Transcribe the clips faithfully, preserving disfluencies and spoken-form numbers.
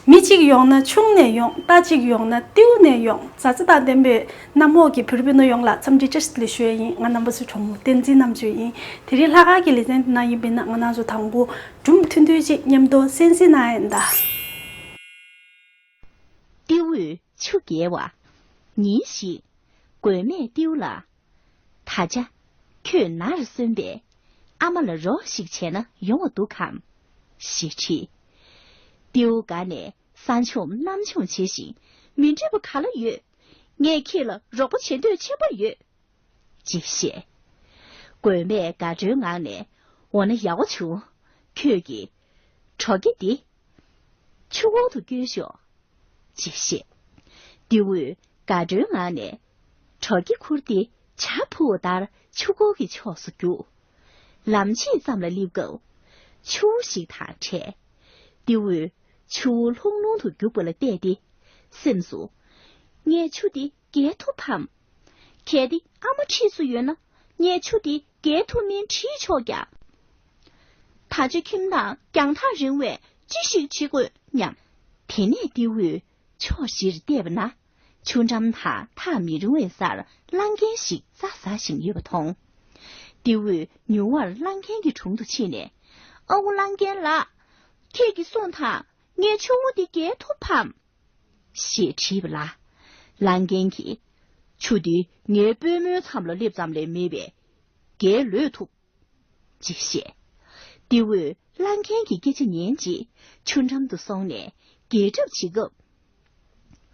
མི་གཅིག་ཡོང་ན་ཆུང་ནས་ཡོང་། རྟ་གཅིག་ཡོང་ན་ཏིའུ་ནས་ཡོང་། མཛའ་བརྩེ་དང་ལྡན་པའི་གནམ་འོག་གི་བོད་རིགས་སྤུན་ཟླ་ཡོངས་ལ་འཚམས་འདྲི་བཀྲ་ཤིས་བདེ་ལེགས་ཞུ་ཡ་ཡིན། ང་རྣམ་པ་ཚོའི་གྲོགས་མོ་བསྟན་འཛིན་རྣམ་དཔྱོད་ཡིན། དེ་རིང་ལྷག་དཀར་གྱི་ལེ་ཚན་ནང་ཡིན་པས་ན། ང་རང་ཚོ་དང་པོ་སྒྲུང་ཐུང་ཐུང་ཅིག་མཉམ་དུ་གསན་གཟིགས་གནང་ཡ་ཡིན་ད། ཏིའུས་ཆུ་བརྒལ་བ། ཉིན་ཞིག་མགོན་མེད་ཏིའུ་ལ། ད་ཆ། ཁྱོད་ནར་སོན་པས། ཨ་མ་ལ་རོགས་ཤིག་བྱས་ན་ཡོང་བ་འདུག་གམ། ཞེས་དྲིས། ཏིའུ་དགའ་ནས་ས་མཆོངས་གནམ་མཆོངས་བྱེད་བཞིན། མི་འགྲིག་པ་ག་ལ་ཡོད། ངས་ཁྱེད་ལ་རོགས་པ་བྱེད་འདོད་ཆེན་པོ་ཡོད། ཅེས་བཤད། མགོན་མེད་དགའ་སྤྲོའི་ངང་ནས། འོ་ན་ཡག་པོ་བྱུང་། ཁྱོད་ཀྱིས། དྲོ་སྐྱེས་འདི། ཆུ་འོག་ཏུ་བསྐྱུར་ཤོག། ཅེས་བཤད། ཏིའུས་དགའ་སྤྲོའི་ངང་ནས། དྲོ་སྐྱེས་ཁུར་ཏེ་བྱ་འཕུར་བ་ལྟར་ཆུ་འགོ་གི་ཕྱོགས་སུ་རྒྱུགས། ལམ་ཕྱེད་ཙམ་ལ་སླེབས་སྐབས། ཆུ་བོ་ཞིག་དང་འཕྲད། ཏིའུས་ཆུ་བོ་ལྷུང་ལྷུང་དུ་རྒྱུག་པ་ལ་བལྟས་ཏེ། སེམས་སུ། ངས་ཆུ་འདི་བརྒལ་ཐུབ་བམ། གལ་ཏེ་ཨ་མ་འཁྲིས་སུ་ཡོད་ན། ངས་ཆུ་འདི་བརྒལ་ཐུབ་མིན་དྲིས་ཆོག་ཀྱང་། ད་ཆ་ཁྱིམ་དང་རྒྱང་ཐག་རིང་བས་ཅི་ཞིག་བྱེད་དགོས་སྙམ། དེ་ནས་ཏིའུས་ཕྱོགས་བཞིར་བལྟས་པ་ན། ཆུ་འགྲམ་དང་ཐག་མི་རིང་བའི་སར་གླང་རྒན་ཞིག་རྩྭ་ཟ་བཞིན་ཡོད་པ་མཐོང་། ཏིའུས་མྱུར་བར་གླང་རྒན་གྱི་དྲུང་དུ་ཕྱིན་ནས། ཨ་ཁུ་གླང་རྒན་ལགས། ཁྱེད་ཀྱིས་གསུངས་དང་། ངས་ཆུ་བོ་འདི་བརྒལ་ཐུབ་བམ། ཞེས་དྲིས་པ་ལ། གླང་རྒན་གྱིས། ཆུ་འདི་ངའི་པུས་མོའི་མཚམས་ལ་སླེབས་ཙམ་ལས་མེད་པས། བརྒལ་ལོས་ཐུབ། ཅེས་བཤད། ཏིའུས་གླང་རྒན་གྱི་སྐད་ཆ་ཉན་རྗེས་ཆུ་འགྲམ་དུ་སོང་ནས་རྒྱས་གྲབས་བྱེད་སྐབས།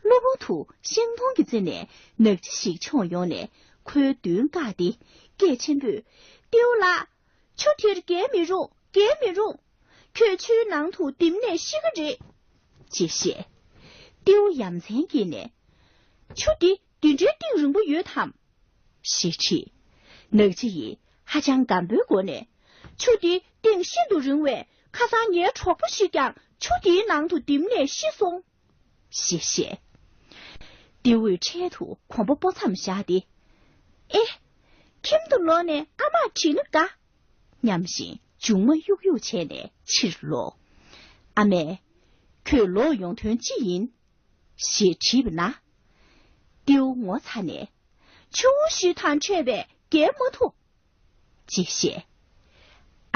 གློ་བུར་དུ་ཤིང་སྡོང་གི་རྩེ་ནས་ནགས་ཚལ་ཞིག་མཆོངས་ཡོང་ནས་ཁོའི་མདུན་བཀག་སྟེ་སྐད་ཆེན་པོས། ཏིའུ་ལགས། ཆུ་དེར་བརྒལ་མི་རུང་། བརྒལ་མི་རུང་། ཁྱོད་ཆུའི་ནང་དུ་ལྡིབ་ནས་ཤི་གི་རེད། ཅེས་བཤད། ཏིའུ་ཡ་མཚན་སྐྱེས་ནས། ཆུ་འདི་འདི་འདྲའི་གཏིང་རིང་པོ་ཡོད་དམ། ཞེས་དྲིས། ནགས་ཚལ་ཡིས་ཧ་ཅང་སྒམ་པོའི་སྒོ་ནས། ཆུ་འདིའི་གཏིང་ཤིན་ཏུ་རིང་བས། ཁ་སང་ངའི་གྲོགས་པོ་ཞིག་ཀྱང་ཆུ་འདིའི་ནང་དུ་ལྡིབ་ནས་ཤི་སོང་། ཞེས་བཤད། ཏེའུས་འཕྲལ་དུ་གོམ་པ་སྤོ་མཚམས་བཞག་སྟེ། ཨེ། ཁྱིམ་དུ་ལོག་ནས་ཨ་མར་དྲིས་ན་དགའ། སྙམ་བཞིན་མཇུག་མ་གཡུག་གཡུག་བྱས་ནས་ཕྱིར་ལོག། ཨ་མས། ཁྱོད་ལོག་ཡོང་དོན་ཅི་ཡིན། ཞེས་དྲིས་པ་ན། ཏེའུ་ངོ་ཚ་ནས། ཆུ་བོ་ཞིག་དང་འཕྲད་པས་བརྒལ་མ་ཐུབ། ཅེས་བཤད།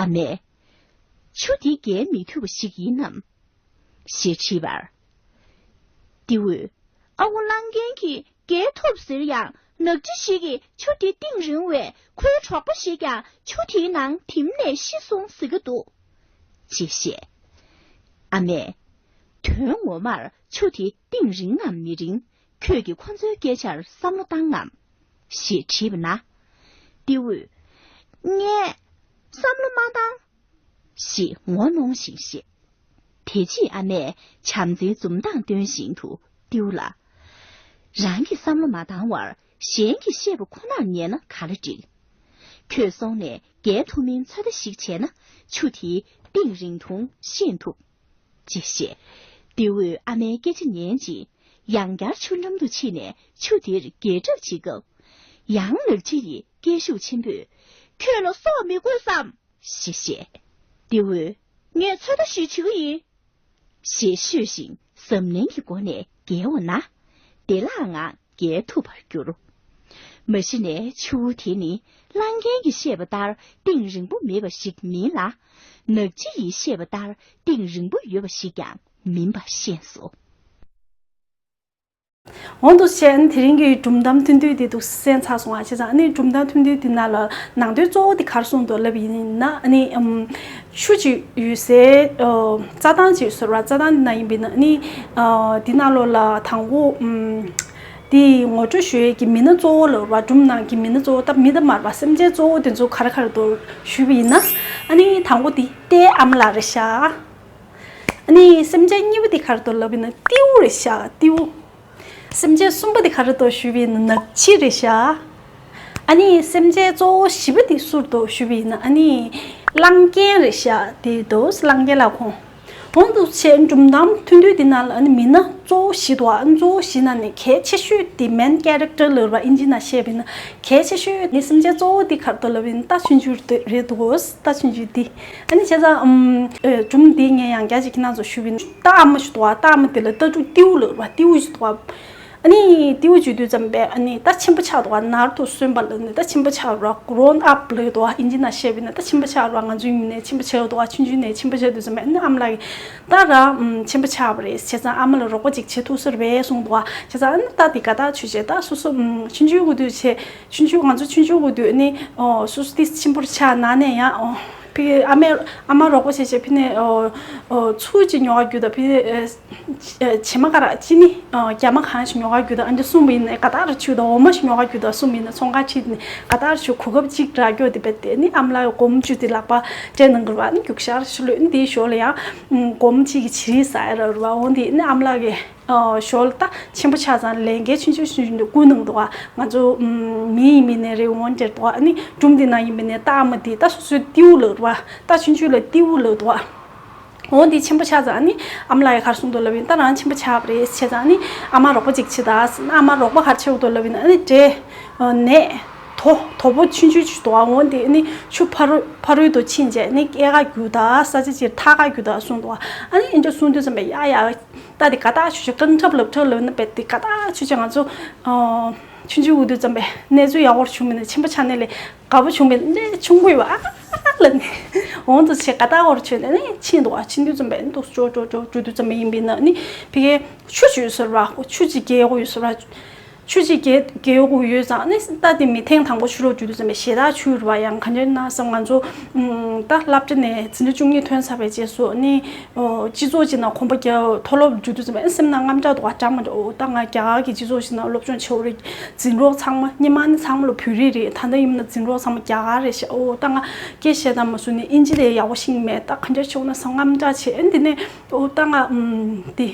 ཨ་མས། ཆུ་འདི་བརྒལ་མི་ཐུབ་པ་ཞིག་ཡིན་ནམ། ཞེས་དྲིས་པར། ཏེའུས། ཨ་ཁུ་གླང་རྒན་གྱིས་བརྒལ་ཐུབ་ཟེར་ཡང་། ནག་ཁྱི་ཞིག་གིས་ཆུ་དེ་གཏིང་རིང་བས། ཁོའི་གྲོགས་པོ་ཞིག་ཀྱང་ཆུ་དེའི་ནང་ཐིམ་ནས་ཤི་སོང་ཟེར་གྱི་འདུག། ཅེས་བཤད། ཨ་མས། དོན་ངོ་མར་ཆུ་དེ་གཏིང་རིང་ངམ་མི་རིང་། ཁྱོད་ཀྱིས་ཁོ་ཚོའི་སྐད་ཆར་བསམ་བློ་བཏང་ངམ། ཞེས་དྲིས་པ་ན། ཏེའུས། ངས་བསམ་བློ་མ་བཏང་། ཞེས་ངོ་གནོང་བཞིན་བཤད། དེ་རྗེས་ཨ་མས་བྱམས་བརྩེའི་འཛུམ་མདངས་སྟོན་བཞིན་དུ་ཏེའུ་ལ། རང་གིས་བསམ་བློ་མ་བཏང་བར་གཞན་གྱིས་བཤད་པ་ཁོ་ནར་ཉན་ན་ག་ལ་འགྲིག། ཁྱོད་སོང་ནས་བརྒལ་ཐུབ་མིན་ཚོད་ལྟ་ཞིག་བྱས་ན་ཆུ་དེའི་གཏིང་རིང་ཐུང་ཤེས་ཐུབ། ཅེས་བཤད། ཏེའུས་ཨ་མའི་སྐད་ཆ་ཉན་རྗེས་ཡང་བསྐྱར་ཆུ་འགྲམ་དུ་ཕྱིན་ནས་ཆུ་དེར་རྒྱས་གྲབས་བྱེད་སྐབས། ཡང་ནག་ཁྱི་ཡིས་སྐད་ཤུགས་ཆེན་པོས། ཁྱོད་ལ་སྲོག་མི་དགོས་སམ། ཞེས་བཤད། ཏེའུས། ངས་ཚོད་ལྟ་ཞིག་བྱེད་ཀྱི་ཡིན། ཞེས་ཤོད་བཞིན་གཟབ་ནན་གྱི་སྒོ་ནས་བརྒལ་བ་ན། བདེ་བླག་ངང་བརྒལ་ཐུབ་པར་གྱུར། མ་གཞི་ནས་ཆུ་བོ་དེ་ནི་གླང་རྒན་གྱིས་བཤད་པ་ལྟར་གཏིང་རིང་པོ་མེད་པ་ཞིག་མིན་ལ། ནག་ཁྱི་ཡིས་བཤད་པ་ལྟར་གཏིང་རིང་པོ་ཡོད་པ་ཞིག་ཀྱང་མིན་པ་ཤེས་སོ། འོ་འདུག་སེ་བྱས་ནས་དེ་རིང་གི་སྒྲུང་གཏམ་ཐུང་ཐུང་དེ་འདུག་སེ་གསན་ཚར་སོང་བ། བྱས་ཙང་ཨ་ནི་སྒྲུང་གཏམ་ཐུང་ཐུང་དེ་ནང་ལ་ནང་དོན་གཙོ་བོ་དེ་ག་རེ་གསུངས་འདུག་ལབ་ཡིན་ན། ཨ་ནི་ཨམ་ཆུ་ཅིག་ཡོད་སའི་ཨ་རྩྭ་ཐང་ཅིག་ཟེར་བ། རྩྭ་ཐང་དེ་ན་ཡིན་པས་ན། ཨ་ནི་ཨ་དེ་ནང་ལོགས་ལ་དང་པོ་ཨམ་དེ་ངོ་སྤྲོད་ཞུ་ཡས་ཀྱི་མི་སྣ་གཙོ་བོ་ལབ་པ། སྒྲུང་ནང་གི་མི་སྣ་གཙོ་བོ། ད་མི་ད་མ་རེད་པ། སེམས་ཅན་གཙོ་བོ་དེ་ཚོ་ག་རེ་ག་རེ་འདུག་ཞུས་པ་ཡིན་ན། ཨ་ནི་དང་པོ་དེ་རྟའི་ཨ་མ་ལགས་རེད་ཤག། ཨ་ནི་སེམས་ཅན་གཉིས་པ་དེ་ག་རེ་འདུག་ལབ་ཡིན་ན་ཏེའུ་རེད་ཤག། ཏེའུ། སེམས་ཅན་གསུམ་པ་དེ་ག་རེ་འདུག་ཞུས་པ་ཡིན་ན་ནག་ཁྱི་རེད་ཤག། ཨ་ནི་སེམས་ཅན་གཙོ་བོ་བཞི་པ་དེ་སུ་རེད་འདུག་ཞུས་པ་ཡིན་ན། ཨ་ནི་གླང་རྒན་རེད་ཤག། དེ་འདུག་གླང་རྒན་ལགས་ཁོང་། གོང་དུ་བཤད་སྒྲུང་གཏམ་ཐུང་ཐུང་འདི་ནང་ལ་ཨ་ནི་མི་སྣ་གཙོ་བོ་བཞི་འདུག་ཨ་ནི་གཙོ་བོ་བཞི་ནང་ནས་གལ་ཆེ་ཤོས་དེ་མེན་ཀེ་རེག་ཊར་ལབ་ར་ཨིན་ཇི་ནང་བཤད་པ་ཡིན་ན་གལ་ཆེ་ཤོས་ནི་སེམས་ཅན་གཙོ་བོ་དེ་ག་རེ་འདུག་ལབ་ཡིན་ན་རྟ་ཆུང་ཆུང་དེ་རེད་འདུག་རྟ་ཆུང་ཆུང་དེ་ཨ་ནི་བྱས་ཙང་ཨམ་ཨེ་སྒྲུང་འདི་ངས་ཡང་བསྐྱར་ཅིག་ཁྱེད་རང་ཚོ་ཞུ་བ་ཡིན་ན་རྟ་ཨ་མ་ཞིག་འདུག་ཨ། རྟ་ཨ་མ་དེ་ལ་རྟ་ཕྲུག་ཏེའུ་ལབ་ར་ཏེའུ་ཞིག་འདུག་ཨ། ཨ་ནི་ཏེའུ་བརྗོད་དུས་ཙམ་པས་ཨ་ནི་ད་ཆེན་པོ་ཆགས་འདུག་ག་ནར་དུ་སོན་པ་ལབ་ནས་ད་ཆེན་པོ་ཆགས་ར་གོ་རོན་ཨབ་ལབ་འདུག་ག་ཨིན་ཇི་ནང་བཤད་པ་ཡིན་ན་ད་ཆེན་པོ་ཆགས་ར་ང་ཚོའི་མི་ནས་ཆེན་པོ་ཆགས་འདུག་ག་ཆུང་ཆུང་ནས་ཆེན་པོ་ཆགས་དུས་ཙམ་པས་ཨ་ནི་ཨ་མ་ལགས་ཀྱིས་ད་ར་ཨམ་ཆེན་པོ་ཆགས་པ་རེད་བྱས་ཙང་ཨ་མ་ལ་རོགས་པ་ཅིག་བྱེད་ཐུབ་ས་རེད་པས་གསུངས་འདུག་ག་བྱས་ཙང་ཨ་ནི་ད་དེ་དགའ་ཐག་ཆོད་བྱས་ད་སོ་སོ་ཨམ་ཆུང་ཆུང་གི་དུས་བྱས་ཆུང་ཆུང་ང་ཚོ་ཆུང་ཆུང་གི་དུས་ཨ་ནི་ཨོ་སོ་སོ་ཏིས་ཆེན་པོར་ཆགས་ན་ནས་ཡང་ཨོ་ཕི་ཨ་མས་ཨ་མ་རོགས་པ་བྱས་བྱས་ཕི་ནས་ཨོ་ཨོ་ཚུར་ཅིག་ཉོ་ག་རྒྱུ་ད་ཕི་ཨེ། བྱེ་མ་ཀ་ར་ཅི་ནི་རྒྱ་མ་གང་ཞིག་ཉོ་ག་རྒྱུ་དང་ཨ་འདྲ་གསུངས་པ་ཡིན་ན་དགའ་ཐག་ར་ཆུ་དང་འོ་མ་ཞིག་ཉོ་ག་རྒྱུ་དང་གསུངས་པ་ཡིན་ན་ཚོང་ཁང་ཁྲིད་ནས་དགའ་ཐག་ར་ཆུ་གོ་སྐབས་གཅིག་རག་རྒྱུ་དེ་བས་དེ་ནི་ཨ་མ་ལགས་ཀྱི་སྒོར་མོ་བཅུ་དེ་ལག་པ་སྤྲད་གནང་གི་ར་ནི་རྒྱུག་ཤར་ཞུ་ལོས་འདིའི་ཞོར་ལ་ཡང་སྒོར་མོ་གཅིག་གི་བྱི་རིལ་ཟ་ཡ་ར་རུ་བ་འོང་དེ་ནི་ཨ་མ་ལགས་ཀྱི་ཞོར་ལ་ད་ཆེན་པོ་ཆགས་ཙང་ལས་འགན་ཆུང་ཆུང་ཆུང་ཆུང་དེ་བསྐུར་གནང་འདུག་ག་ང་ཚོ་མི་ཡིན་མིན་ནས་རེ་འོང་དེར་འདུག་ག་ཨ་ནི་སྒྲུང་དེ་ནང་ཡིན་མིན་ནས་ད་ཨ་མ་དེ་ད་སོ་སོའི་ཏེའུ་ལབ་རུ་བ་ད་ཆུང་ཆུང་ལ་ཏེའུ་ལབ་འདུག་ག་འོ་འདི་ཆེན་པོ་ཆགས་ཙང་ཨ་ནི་ཨ་མ་ལགས་ཡ་གར་སོང་འདུག་ལབ་ཡིན་ད་རང་ཆེན་པོ་ཆགས་པ་རེད་བྱས་ཙང་ཨ་ནི་ཨ་མ་རོགས་པ་ཅིག་བྱེད་ད་ཟེར་ཨ་མ་རོགས་པ་གར་ཆེ་བ་འདུག་ལབ་ཡིན་ཨ་ནི་འདྲེ་ནས་དོ་དོ་པོ་ཆུང་ཆུང་ཅིག་འདུག་ཨ་འོ་འདི་ཨ་ནི་ཆུ་ཕ་རོལ་ཕ་རོལ་དུ་ཕྱིན་རྗེས་ཨ་ནི་སྐྱེས་ཀ་རྒྱུ་ད་ས་ཆ་ཅིག་ཐག་ཀ་རྒྱུ་ད་གསུངས་འདུག་ཨ་ནི་ཨིན་འདྲ་གསུངས་དུས་ཙམ་པས་ཡ་ཡ་ད་འདི་དགའ་ཐག་ཆོད་ཆོད་རྐང་ཁྲབ་ལབ་ཁྲབ་ལབ་ན་བས་འདི་དགའ་ཐག་ཆོད་ཆོད་ང་ཚོ་ཆུང་ཆུང་འུ་དུས་ཙམ་པས་གནས་ཚུལ་ཡག་པོ་བྱུང་མིན་ན་ཆེན་པོ་ཆགས་ནས་ལས། དགའ་པོ་བྱུང་བས་ནས་ཆུང་ཀུ་ཡོད་ཨ་ལ་ནི་འོང་དུ་ཆེ་དགའ་ཏག་བོར་བྱོས་ནས་ནི་ཕྱིན་འདུག་ཨ་ཕྱིན་དུས་ཙམ་པས་ནི་འདུག་ཅོ་ཅོ་ཅོ་ཅོ་དུས་ཙམ་པ་ཡིན་པས་ན་ནི་ཕི་གའི་ཆུ་ཅུ་ཟེར་བ་ཆུ་ཅི་རྒྱལ་གོ་ཡོད་ཟེར་བ་ཆུ་ཅི་རྒྱལ་རྒྱལ་གོ་ཡོད་ཙང་ནི་ད་དེ་མི་ཐེངས་དང་པོ་ཆུ་རོགས་དུས་ཙམ་པས་ཞེ་དྲག་ཆུ་རུ་བ་ཡང་ག་འདྲ་ན་བསམ་ང་ཚོ་ད་སློབ་གྲྭ་ནས་འཛིན་གྲྭ་བཅུ་གཉིས་ཐོན་ཚར་བའི་རྗེས་སུ་ནི། ཨོ། སྤྱི་ཚོགས་ཅིག་ནང་གོམ་པ་རྒྱག་མཐོ་སློབ་འཇུག་དུས་ཙམ་པ་སེམས་ནང་རྔམ་སྐྲག་འདུག་ག་དྲག་མ་འདྲ། ཨོ་ད་ང་རྒྱ་གར་གྱི་སྤྱི་ཚོགས་ཤིག་ནང་སློབ་སྦྱོང་བྱེད་འོ་རེད། འཛིན་གྲོགས་ཚང་མ་སྔོན་མ་ནི་ཚང་མ་ལོ་བོད་རིགས་རེད། ད་ལྟ་ཡིན་ན་འཛིན་གྲོགས་ཚང་མ་རྒྱ་གར་རེད་ཤག་ཨོ་ད་ང་སྐད་བཤད་དང་མ་སུ་ནི་ཨིན་ཇི་དེ་ཡག་པོ་ཤེས་མེད། ད་ག་འདྲ་བྱུང་ན་བསམ་རྔམ་སྐྲག་བྱེད། ཨེ་འདི་ནས་ཨོ་ད་ང་ཨམ་འདི་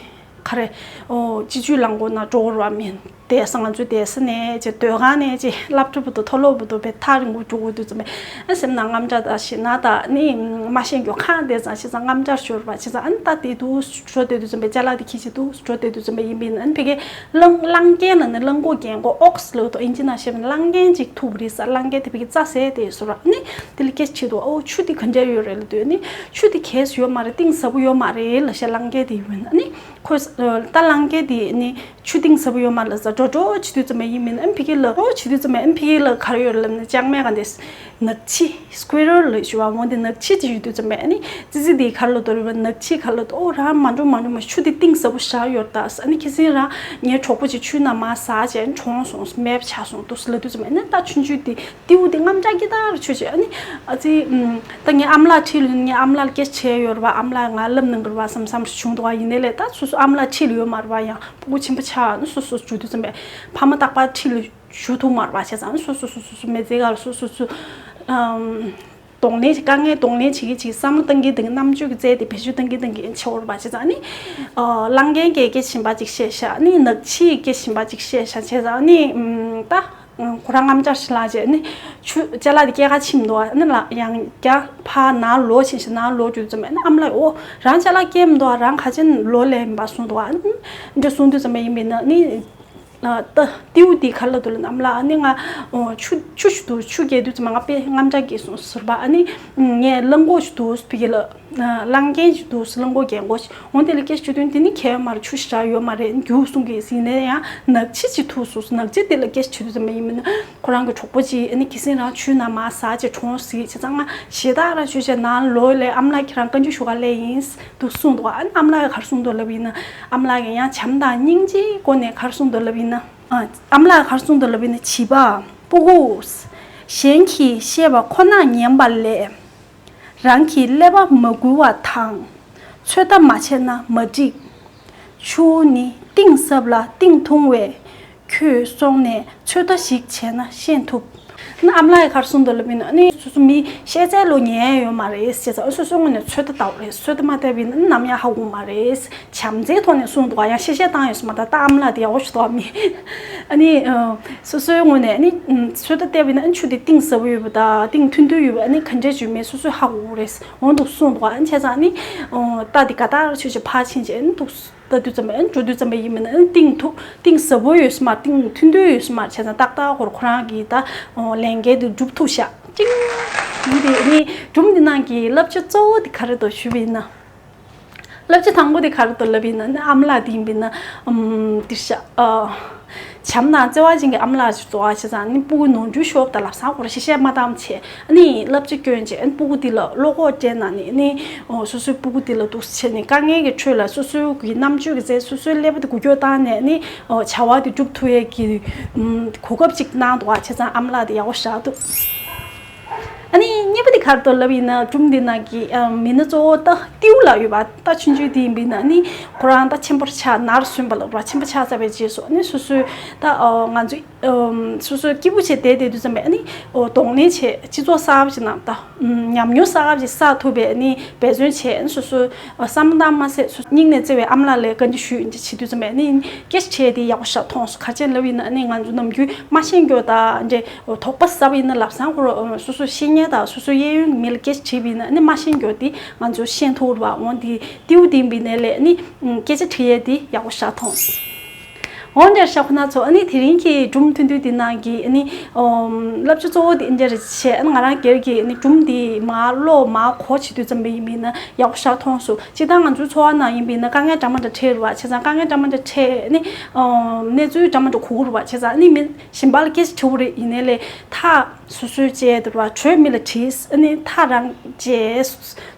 ག་རེ་ཨོ་སྤྱི་སྤྱོད་རླངས་འཁོར་ནང་འགྲོ་དགོས་ར་མིན། བསྡད་ས་ང་ཚོའི་བསྡད་ས་ནས་ཅེ་སྡོད་ཁང་ནས་ཅེ་སློབ་གྲྭ་བར་དུ་མཐོ་སློབ་བར་དུ་བས་ཐག་རིང་པོ་འགྲོ་དགོས་དུས་ཙམ་པས་ཨ་སེམས་ནང་རྔམ་སྐྲག་དང་ཞེད་སྣང་དང་ནི་མ་ཤེས་རྒྱུ་ཁག་བསྡད་ཙང་ཞེ་ཙང་རྔམ་སྐྲག་ཤོར་བ་ཞེ་ཙང་ཨ་ནི་ད་དེ་དུ་འགྲོ་བསྡད་དུས་ཙམ་པས་ཅ་ལག་དེ་ཁྱི་ཅི་དུ་འགྲོ་བསྡད་དུས་ཙམ་པས་ཡིན་པས་ཨ་ནི་ཕ་གིའི་གླང་གླང་རྒན་ལ་ནི་གླང་གོག་རྒན་གོག་ཨོག་སི་ལོ་དོ་ཨིན་ཇི་ནང་བཤད་པའི་གླང་རྒན་ཅིག་ཐུག་པ་རེད་ས། གླང་རྒན་དེ་ཕ་གི་རྩྭ་ཟས་དེ་ཟེར་བ་ཨ་ནི་དེ་ལ་སྐད་ཆེད་དུ་ཨོ་ཆུ་དེ་ག་འདྲ་ཡོད་རེད་ལ་དུས་ཨ་ནི་ཆུ་དེ་གས་ཡོད་མ་རེད། གཏིང་ཟབ་པོ་ཡོད་མ་རེད་ལ་ཤ་གླང་རྒན་དེ་ཡོད་ཨ་ནི། ཁོས་ད་གླང་རྒན་དེ་ནི་ཆུ་གཏིང་ཟབ་པོ་ཡོད་མ་ལ་ཟ་འགྲོ་འགྲོ་བྱེད་དུས་ཙམ་པ་ཡིན་མིན་ཨམ་ཕི་གི་ལ་འགྲོ་བྱེད་དུས་ཙམ་པ་ཨམ་ཕི་གི་ལ་ག་རེ་ཡོད་ལབ་ན་ལྕང་མའི་ག་འདེས་ནག་ཕྱི་སྐུའི་རོལ་ལ་ཞུ་བ་འོང་དེ་ནག་ཕྱི་ཅི་ཡོད་དུས་ཙམ་པ་ཨ་ནི་ཙི་ཙི་དེ་ག་ལ་དོ་རི་བ་ནག་ཕྱི་ག་ལ་དོ་ཨོ་རང་མ་འགྲོ་མ་འགྲོ་མ་ཆུ་དེ་གཏིང་ཟབ་པོ་བཞག་ཡོད་ད་ཨ་ནི་ཁྱི་སེང་རང་ངའི་གྲོགས་པོ་ཅིག་ཆུའི་ནང་མ་ཟ་བྱས་གྲོངས་སོང་མེད་ཆགས་སོང་འདུག་ལ་དུས་ཙམ་པ་ཨ་ནི་ད་ཆུང་ཆུང་དེ། ཏེའུ་དེ་རྔམ་སྐྲག་གི་ད་ར་ཆོས་ཆོས་ཨ་ནི་ཨ་ཙི་ད་ངའི་ཨམ་ལགས་ཁྲིད་ལ་ངའི་ཨམ་ལགས་ལ་སྐད་ཆ་ཡོད་ར་བ་ཨམ་ལགས་ང་ལབ་གནང་གི་ར་བ་བསམ་བསམ་བྱུང་འདུག་བ། ཡིན་ནའི་ལས་ད་སོ་སོ་ཨམ་ལགས་ཁྲིད་ལ་ཡོད་མ་ར་བ་ཡང་སྤུ་གུ་ཆེན་པོ་ཆགས་ནི་སོ་སོ་བྱུང་དུས་ཙམ་པས་ཕ་མ་རྟག་པར་ཁྲིད་ལ་ཞུ་ཐུབ་མ་ར་བ་བྱས་ཙང་སོ་སོ་སོ་སོ་སོ་མི་ཚེ་ག་ལ་སོ་སོ་སོ་ཨམ། གདོང་ལེན་བྱེད་དཀའ་ངལ་གདོང་ལེན་བྱེད་ཀྱི་བྱེད་བསམ་བློ་གཏང་གི་འདང་གི་རྣམ་དཔྱོད་ཀྱི་རྩལ་དེ་བེད་སྤྱོད་གཏང་གི་འདང་གི་ཆེ་བོར་བ་བྱས་ཙང་ནི། གླང་རྒན་གྱིས་སྐད་ཆེན་པ་ཅིག་བཤད་ཤག་ནི་ནག་ཕྱིས་སྐད་ཆེན་པ་ཅིག་བཤད་ཤག་བྱས་ཙང་ནི་ད། ཁོ་རང་རྔམ་སྐྲག་ཞིག་ལངས་རྗེས་ནི་ཆུ་ཅ་ལག་དེ་སྐྱེལ་ག་ཕྱིན་མི་འདུག་ཨ་ནི་ལ་ཡང་བསྐྱར་ཕར་ནང་ལོག་ཕྱིན་ཞིག་ནང་ལོག་རྒྱུ་ཙམ་ཨ་ནི་ཨ་མ་ལགས་འོ་རང་ཅ་ལག་སྐྱེལ་མི་འདུག་ཨ་རང་ག་ཅན་ལོག་ལས་མིན་པ་གསུངས་འདུག་ཨ་ནི་འདྲ་གསུངས་དུས་ཙམ་པ་ཡིན་པས་ན་ནི་ད་ཏེའུ་དེ་ག་ལ་འདུག་ལ་ཨ་མ་ལགས་ཨ་ནི་ང་ཆུ་ཆུ་ཞིག་འདུག་ཆུ་སྐྱེལ་དུས་ཙམ་ང་དཔེ་རྔམ་སྐྲག་སྐྱེས་སོང་ཟེར་བ་ཨ་ནི་ངས་གླང་གོག་ཞིག་འདུག་ཕི་གི་ལ། གླང་རྒན་ཞིག་འདུག་གླང་གོག་རྒན་གོག་ཞིག་འོན་ཏེ་ལ་སྐད་ཆ་བྱེད་དུས་དེ་ནི་ཁྱད་མར་ཆུ་ཞེ་དྲག་ཡོད་མ་རེད་རྒྱུགས་གསུང་གི་ཟིན་ནས་ཡང་ནག་ཕྱི་ཅིག་ཐུག་སོང་ནག་ཕྱི་དེ་ལ་སྐད་ཆ་བྱེད་དུས་ཙམ་པ་ཡིན་མིན་ན་ཁོ་རང་གི་གྲོགས་པོ་ཅིག་ཨ་ནི་ཁྱི་སེང་རང་ཆུའི་ནང་མར་ཟག་ཅིག་གྲོངས་ཟིག་བྱས་ཙང་ང་ཞེ་དྲག་རང་ཆུ་ཆེ་ནང་ལོག་ལས་ཨ་མ་ལགས་ཁྱེད་རང་བཀའ་འདྲི་ཞུ་ག་སླེབས་ཡིན་འདུག་གསུངས་འདུག་ཨ་ནི་ཨ་མ་ལགས་ག་རེ་གསུངས་འདུག་ལབ་ཡིན་ན་ཨ་མ་ལགས་ཀྱིས་ཡང་བྱམས་དང་སྙིང་རྗེའི་སྒོ་ནས་ག་རེ་གསུངས་འདུག་ལབ་ཡིན་ན་ཨ་མ་ལགས་ག་རེ་གསུངས་འདུག་ལབ་ཡིན་ན་བྱིས་པ་སྤུ་གུ་གཞན་གྱིས་བཤད་པ་ཁོ་ན་ཉན་པ་ལས། རང་གི་ཀླད་པ་མ་འགུལ་བ་དང་། ཚོད་ལྟ་མ་བྱས་ན་མ་འགྲིག་ཆུ་ནི་གཏིང་ཟབ་ལ་གཏིང་ཐུང་བས། ཁྱོད་སོང་ནས་ཚོད་ལྟ་ཞིག་བྱས་ན་ཤེས་ཐུབ། ཨ་ནི་ཨ་མ་ལགས་ཀྱིས་ག་རེ་གསུངས་འདུག་ལབ་ཡིན་ན། ཨ་ནི་སོ་སོ་མི་ཤེས་ཚད་ལོ་ཉན་ཡོད་མ་རེད་ཟེར་ཙང་། སོ་སོའི་ངོས་ནས་ཚོད་ལྟ་ལྟ་བ་རེད། ཚོད་ལྟ་མ་བལྟས་པ་ཡིན་ན་ནམ་ཡང་ཧ་གོ་མ་རེད། བྱམས་བརྩེའི་ཐོག་ནས་གསུངས་འདུག་ག་ཡང་གཤེ་གཤེ་བཏང་ཡོད་ས་མ་རེད། ད་ཨ་མ་ལགས་དེ་ཡག་པོ་ཞིག་འདུག་ག་མི། ཨ་ནི་ཨ་སོ་སོའི་ངོས་ནས་ཨ་ནི་ཚོད་ལྟ་བལྟས་པ་ཡིན་ན། ཨ་ནི་ཆུ་དེ་གཏིང་ཟབ་པོ་ཡོད་པ་དང་གཏིང་ཐུང་ཐུང་ཡོད་པ། ཨ་ནི་ག་འདྲས་བྱུས་མེད། སོ་སོས་ཧ་གོ་གི་རེད། འོ་འདུག་གསུངས་འདུག་ག་ཨ་ནི་བྱས་ཙང་ཨ་ནི་ཨོ་རྟ་དེ་ག་ད་ཆུ་ཞིག་ཕར་ཕྱིན་བྱས། ཨ་ནི་འདུག་ལྟ་དུས་ཙམ་པ། ཨ་ནི་འགྲོ་དུས་ཙམ་པ་ཡིན་མིན་ན། ཨ་ནི་གཏིང་ཐུ་གཏིང་ཟབ་པོ་ཡོད་ས་མ་རེད། གཏིང་ཐུང་ཐུང་ཡོད་ས་མ་རེད། བྱས་ཙང་ཏག་ཏག་ཁོ་རང་གིས་ད་ཨོ་ལས་འགན་དེ་སྒྲུབ་ཐུབ་ཤག་ཅིང་། ཡིན་དེ་ཨ་ནི་སྒྲུང་འདི་ནང་གི་བསླབ་བྱ་གཙོ་བོ་དེ་ག་རེ་འདུག་ཞུས་པ་ཡིན་ན། བསླབ་བྱ་དང་པོ་དེ་ག་རེ་འདུག་ལབ་ཡིན་ན། ཨ་ནི་ཨ་མ་ལགས་དེ་ཡིན་པ་ཡིན་ན། ཨམ་དེ་ཤ་ཨ་བྱམས་དང་བརྩེ་བ་ཅན་གྱི་ཨ་མ་ལགས་ཤིག་འདུག་ག་བྱས་ཙང་ཨ་ནི་སྤུ་གུ་ནོར་འཁྲུལ་ཤོར་བ་དང་ལམ་སང་ཁོ་རང་གཤེ་གཤེ་མ་བཏང་བྱས། ཨ་ནི་བསླབ་བྱ་བསྐྱོན་བྱས། ཨ་ནི་སྤུ་གུ་དེ་ལ་བློ་ཁོག་སྤྲད་གནང་ནས། ཨ་ནི་ཨོ་སོ་སོའི་སྤུ་གུ་དེ་ལ་འདུག་སེ་བྱས་ནས་དཀའ་ངལ་གྱི་ཁྲོད་ལ་སོ་སོའི་གི་རྣམ་དཔྱོད་ཀྱི་རྩལ། སོ་སོའི་ཀླད་པ་དེ་འགུལ་སྐྱོད་བཏང་ནས། ཨ་ནི་ཨོ་བྱ་བ་དེ་སྒྲུབ་ཐུབ་ཡས་ཀྱི་ཨམ་གོ་སྐབས་ཅིག་གནང་འདུག་ག་བྱས་ཙང་ཨ་མ་ལགས་དེ་ཡག་པོ་བཞག་འདུག་ཨ་ནི་གཉིས་པ་དེ་ག་རེ་འདུག་ལབ་ཡིན་ན། སྒྲུང་འདི་ནང་གི་ཨ་མི་སྣ་གཙོ་བོ་རྟ་ཏིའུ་ལགས་ཡོད་པ། རྟ་ཆུང་ཆུང་དེ་ཡིན་པ་ཡིན་ན། ཨ་ནི་ཁོ་རང་རྟ་ཆེན་པོར་ཆགས། ནར་སོན་པ་ལབ་ར། ཆེན་པོ་ཆགས་ཚར་བའི་རྗེས་སུ་ཨ་ནི་སོ་སོའི་ད་ཨ་ང་ཚོ་ཨམ་སོ་སོའི་སྐྱིད་པོ་བྱས་བསྡད་བསྡད་དུས་ཙམ་པ། ཨ་ནི་ཨོ་གདོང་ལེན་བྱས། སྤྱི་ཚོགས་གསར་པ་ཞིག་ནང་ད་ཨམ་ཉམས་མྱོང་གསར་པ་ཞིག་བསགས་ཐུབ་པའི་ཨ་ནི་འབད་བརྩོན་བྱས། ཨ་ནི་སོ་སོའི་ཨ་བསམ་བློ་བཏང་མ་ཟད། སོ་སྙིང་ནས་བརྩེ་བའི་ཨ་མ་ལགས་ལ་བཀའ་འདྲི་ཞུས་བྱས་དུས་ཙམ་པ། ཨ་ནི་སྐད་ཆ་དྲིས་དེ་ཡག་པོ་ཞིག་མཐོང་སོང་། ག་རེ་བྱས་ལབ་ཡིན་ན། ཨ་ནི་ང་ཚོ་ནམ་རྒྱུན་མ་ཤེས་རྒྱུ་དང་འདྲ། ཨོ་དོགས་པ་ཟབ་ཡིན་ན་ལམ་སང་ཁོ་རང་སོ་སོ་ཤེས་མཁན་དང་སོ་སོའི་གཡས་གཡོན་གྱི་མི་ལ་སྐད་ཆ་དྲིས་པ་ཡིན་ན། ཨ་ནི་མ་ཤེས་རྒྱུ་དེ་ང་ཚོ་ཤེས་ཐུབ་རེད་པ། འོ་དེ་ཏིའུ་དེ་ཡིན་པ་ཡིན་ནའི་ལས་ཨ་ནི་སྐད་ཆ་དྲི་ཡས་དེ་ཡག་པོ་ཞིག་མཐོང་སོང་། འོ་འདྲ་ཤག་ཁོ་ན་ཚོ། ཨ་ནི་དེ་རིང་གི་སྒྲུང་ཐུང་ཐུང་འདི་ནང་གི་ཨ་ནི་ཨོ་བསླབ་བྱ་གཙོ་བོ་དེ་འདི་འདྲ་བྱས། ཨ་ནི་ང་རང་སྒེར་གྱི་ཨ་ནི་སྒྲུང་འདི་མར་ཀློག་མར་གོ་བྱེད་དུས་ཙམ་པ་ཡིན་པ་ཡིན་ན་ཡག་པོ་ཞིག་མཐོང་སོང་། སྤྱིར་བཏང་ང་ཚོའི་འཚོ་བ་ནང་ཡིན་པ་ཡིན་ན་དཀའ་ངལ་འདྲ་མི་འདྲ་འཕྲད་རེད་པ། བྱས་ཙང་དཀའ་ངལ་འདྲ་མི་འདྲ་འཕྲད། ཨ་ནི་ཨོ་གནས་ཚུལ་འདྲ་མི་འདྲ་གོ་གི་རེད་པ། བྱས་ཙང་ཨ་ནི་མི་གཞན་པ་ལ་སྐད་ཆ་དྲི་བ་རེད། ཡིན་ནའི་ལས་ཐག་སོ་སོའི་བཅད་དེ་རེད་པ། གྲོས་མི་ལ་དྲིས། ཨ་ནི་ཐག་རང་བཅད།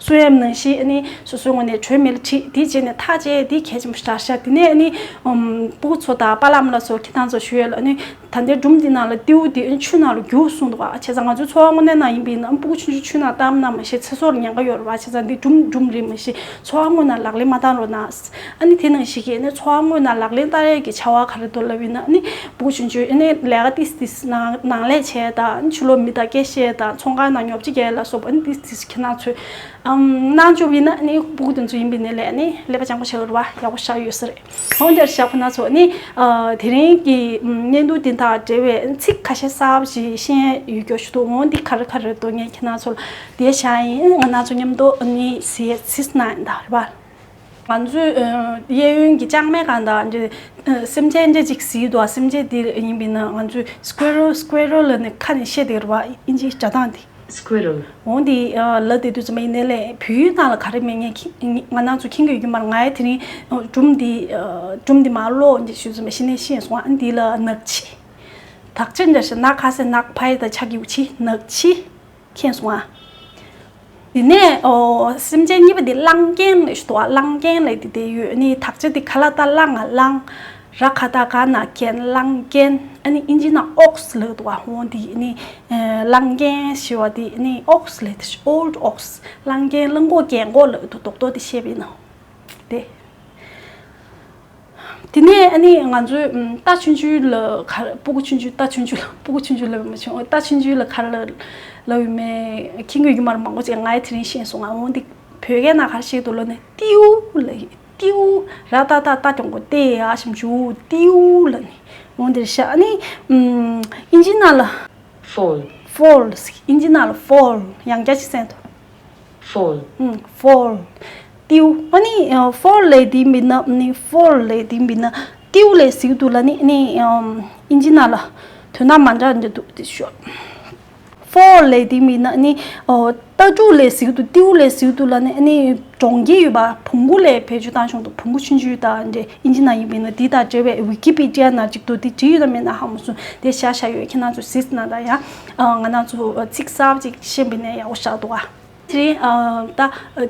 གསུང་ཡ་ནང་བཞིན་ཨ་ནི་སོ་སོའི་ངོས་ནས་གྲོས་མི་ལ་དྲིས། དེ་བྱས་ནས་ཐག་བཅད་དེ་གལ་ཆེན་པོ་ཞིག་རེད་ཤག་དེ་ནས་ཨ་ནི་ཨམ་སྤུ་གུ་ཚོ་དང་པཱ་ལགས་ཨ་མ་ལགས་ཚོ། ཁྱེད་རང་ཚོ་ཞུ་ཡས་ལ། ཨ་ནི་ད་ལྟའི་སྒྲུང་འདི་ནང་ལ་ཏིའུ་དེ་ཨ་ནི་ཆུ་ནང་ལ་རྒྱུགས་གསུངས་འདུག་ག་བྱས་ཙང་ང་ཚོའི་འཚོ་བ་དངོས་གནས་ནང་ཡིན་པ་ཡིན་ན། ཨ་སྤུ་གུ་ཆུང་ཆུང་ཆུ་ནང་བཏང་ན་མ་ཤེས། ཚེ་སྲོག་ལ་ཉེན་ཁ་ཡོད་རེད་པ། བྱས་ཙང་འདི་སྒྲུང་སྒྲུང་རེད། མ་གཞི་འཚོ་བ་དངོས་ནང་ལག་ལེན་མ་བསྟར་རོགས་གནང་། ཨ་ནི་དེ་ནང་བཞིན་གྱི་ཨ་ནི་འཚོ་བ་དངོས་ནང་ལག་ལེན་བསྟར་ཡས་ཀྱི་བྱ་བ་ག་རེ་འདུག་ལབ་ཡིན་ན། ཨ་ནི་སྤུ་གུ་ཆུང་ཆུང་ཨ་ནི་ལས་ཀ་ཏིས་ཏིས་ནང་ནང་ལས་བྱས་དང་། ཨ་ནི་ཕྱི་ལོགས་མི་དང་སྐད་བཤད་དང་། ཚོང་ཁང་ནང་ཉོ་ཆ་རྒྱག་ལ་སོགས་པ། ཨ་ནི་ཏིས་ཏིས་ཁྱེད་རང་ཚོས་ཨམ་གནང་བཅུག་པ་ཡིན་ན། ཨ་ནི་སྤུ་གུ་དེ་ཚོ་ཡིན་པ་ཡིན་ནའི་ལས་ཨ་ནི་ཀླད་པ་སྤྱང་པོ་བྱེད་ཀྱི་རེད་པ། ཡག་པོ་ཞིག་ཡོད་ས་རེད། འོ་འདྲ་ཞག་ཁོ་ན་ཚོ། ཨ་ནི་ཨ་དེ་རིང་གི་ཨམ་བརྙན་ཐུང་འདི་དང་འབྲེལ་བའི་ཚིག་ཁ་ཤས་གསར་པ་ཞིག་ཤེས་ཡོད་རྒྱུ་ཞིག་འདུག་འོ་འདི་ག་རེ་ག་རེ་འདུག་ངས་ཁྱེད་རང་ཚོ་ལ་འདི་བཞག་ཡིན། ང་རང་ཚོ་མཉམ་དུ་ཨ་ནི་གཟིགས་གཟིགས་གནང་ཡིན་ད་རེད་པ། ང་ཚོའི་ཨ་གཡས་གཡོན་གྱི་ལྕང་མའི་སྒང་དང་འདྲ། ཨ་སེམས་ཅན་འདྲ་ཅིག་གཟིགས་འདུག་སེམས་ཅན་འདི་ཡིན་པ་ཡིན་ན་ང་ཚོས་སི་ཀུ་ཨེ་རལ། སི་ཀུ་ཨེ་རལ་ལབ་ནས་ཁ་ནས་བཤད་བསྡད་རེད་པ། ཨིན་ཇིའི་སྒྲ་གདངས་འདི། Squirrel. འོ་འདི་ཨ་ལབ་བསྡད་དུས་ཙམ་པ་ཡིན་ནའི་ལས་བོད་ཡིག་ནང་ལ་ག་རེ་མེད། ངས་ཁྱི་ང་རང་ཚོ་མཁྱེན་གྱི་ཡོད་ཀྱི་མ་རེད། ང་ཡང་དེ་རིང་ཨ་སྒྲུང་འདི་ཨ་སྒྲུང་འདི་མར་ཀློག་འདི་ཞུས་ཙམ་པ་ཤེས་ནས་ཤེས་སོང་། ཨ་འདི་ལ་ནག་ཕྱི། དག་ཆ་འདྲ་ཞིག་ནག་ཁ་སེ་ནག་ཕའི་ད་ཆ་གི་འུ་ཆི་ནག་ཕྱི། མཁྱེན་སོང་ཨ། དེ་ནས་ཨོ་སེམས་ཅན་གཉིས་པ་དེ་གླང་རྒན་ལབ་ཞིག་འདུག་ག་གླང་རྒན་ལབ་དེ་དེ་ཡོད། ཨ་ནི་དག་ཆ་དེ་ག་ལ་ད་གླང་ང་གླང་། ར་ག་ད་ག་ན་རྒན། གླང་རྒན། ཨ་ནི་ཨིན་ཇི་ནང་ཨོག་སི་ལབ་འདུག་ག་འོ་དེ་ཨ་ནི་ཨེ་གླང་རྒན་ཞེས་པ་དེ་ཨ་ནི་ཨོག་སི་ལབ་དེ། old ox། གླང་རྒན། གླང་གོག་རྒན་གོག་ལབ་འདུག་རྡོག་རྡོག་དེ་བཤད་པ་ཡིན་ན། དེ། དེ་ནས་ཨ་ནི་ང་ཚོའི་ཨམ་རྟ་ཆུང་ཆུང་ལ་ག་རེ། སྤུ་གུ་ཆུང་ཆུང་། རྟ་ཆུང་ཆུང་ལ། སྤུ་གུ་ཆུང་ཆུང་ལབ་མ་བྱུང་། རྟ་ཆུང་ཆུང་ལ་ག་རེ་ལབ་ལབ་ཡོད་མེད་མཁྱེན་གྱི་ཡོད་ཀྱི་མ་རེད། མང་པོ་ཅིག་ང་ཡང་དེ་རིང་ཤེས་སོང་ཨ། འོ་འདི་བོད་སྐད་ནང་ག་རེ་བཤད་འདུག་ལབ་ན་ཏིའུ་ལབ་ཡིན། ཏིའུ། ར་ཏ་ཏ་རྟ་གྱོན་གོ་ཏེ་ཡ་ཞབས་ཀྱུ་ཏིའུ་ལབ་ནི། འོ་འདིར་བཤད། ཨ་ནི་ཨམ་ཨིན་ཇི་ནང་ལ། Foal. Foal། ཨིན་ཇི་ནང་ལ་foal། ཡང་བསྐྱར་ཅིག་གསན་དང་། Foal. ཨུམ། foal། ཏིའུ། ཨ་ནི་ཨ་foal་ལབ་དེ་མིན་ན། ཨ་ནི་foal་ལབ་དེ་མིན་ན་ཏིའུ་ལབ་ཟེར་གྱི་འདུག་ལབ་ནི། ཨ་ནི་ཨམ་ཨིན་ཇི་ནང་ལ་དོན་དག་མ་འདྲ་འདྲ་འདུག་དེ་ཤོད། foal་ལབ་དེ་མིན་ན་ཨ་ནི་ཨོ་རྟ་ཕྲུག་ལབ་ཟེར་གྱི་འདུག་ཏིའུ་ལབ་ཟེར་གྱི་འདུག་ལབ་ནི། ཨ་ནི་གྲོང་ཁྱེར་ཡོད་པ་བོང་གུ་ལབ་བེད་སྤྱོད་བཏང་བྱུང་འདུག་བོང་གུ་ཆུང་ཆུང་དང་འདྲ། ཨིན་ཇི་ནང་ཡིན་པ་ཡིན་ན། དེ་དང་འབྲེལ་བའི་ཝི་ཀི་པི་ཏི་ཡ་ནང་གཅིག་ཏུ་དེ་བྲིས་ཡོད་ན་མེད་ན་ཧ་མ་སོང་། དེ་བཞག་བཞག་ཡོད། ཁྱེད་རང་ཚོ་གཟིགས་ན་ད་ཡང་ང་རང་ཚོ་ཚིག་གསར་པ་ཅིག་ཤེས་པ་ཡིན་ན་ཡག་པོ་ཞིག་འདུག་ཨ། དེ་རིང་ཨ་ད་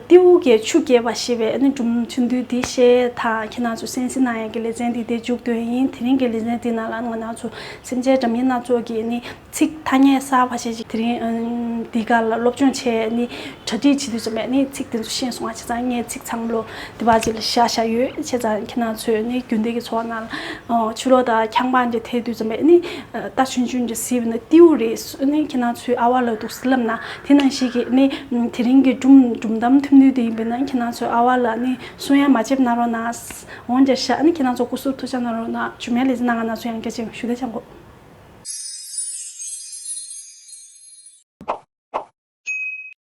ཏེའུ་གི་ཆུ་རྐྱལ་བ་ཞེས་པའི་ཨ་ནི་སྒྲུང་ཐུང་ཐུང་འདི་བཤད་དང་ཁྱེད་རང་ཚོ་གསན་གཟིགས་གནང་ཡག་གི་ལེ་ཚན་འདི་དེ་མཇུག་བསྡུས་ཡིན། དེ་རིང་གི་ལེ་ཚན་འདི་ནང་ལ་ང་རང་ཚོ་སེམས་ཅན་སྒྲ་སྙན་སྣ་ཚོགས་ཀྱི་ནི་ཚིག་ཐ་སྙད་གསར་པ་ཞིག་ཅིག་དེ་རིང་ཨ་འདི་ག་ལ་སློབ་སྦྱོང་བྱས་ནི་གྲ་སྒྲིག་བྱེད་དུས་ཙམ་པས་ནི་ཚིག་དེ་ཚོ་ཤེས་སོང་བ་བྱས་ཙང་ངས་ཚིག་ཚང་མ་ལོ་དེ་བ་ཅིག་ལ་བཞག་བཞག་ཡོད། བྱས་ཙང་ཁྱེད་རང་ཚོས་ནི་རྒྱུན་ལྡན་གྱི་འཚོ་བ་ནང་ལ་ཕྱི་ལོགས་དང་ཁྱད་པར་འདྲ་ཐེབས་དུས་ཙམ་པས་ནི་རྟ་ཆུང་ཆུང་འདྲ་གཟིགས་པ་ན་ཏེའུ་རེད་ནི་ཁྱེད་རང་ཚོའི་ཨ་བ་ལ་འདུག་སེ་ལབ་ན་དེ་ནང་བཞིན་གྱི་ནི་དེ་རིང་གི་སྒྲུང་སྒྲུང་གཏམ་ཐུང་ཐུང་དེ་ཡིན་པས་ན་ཁྱེད་རང་ཚོའི་ཨ་བ་ལ་ནི་གསུང་ཡ་མ་བརྗེད་གནང་རོགས་གནང་། འོང་རྒྱ་ཤག་ནི་ཁྱེད་རང་ཚོ་སྐུ་གཟུགས་ཐུགས་ཅག་གནང་རོགས་གནང་། ཇུ་མའི་ལེ་ཚན་ནང་ང་རང་ཚོ་ཡང་བསྐྱར་མཇལ་ཡོང་། ཞུ་དེ་ཆང་གོ།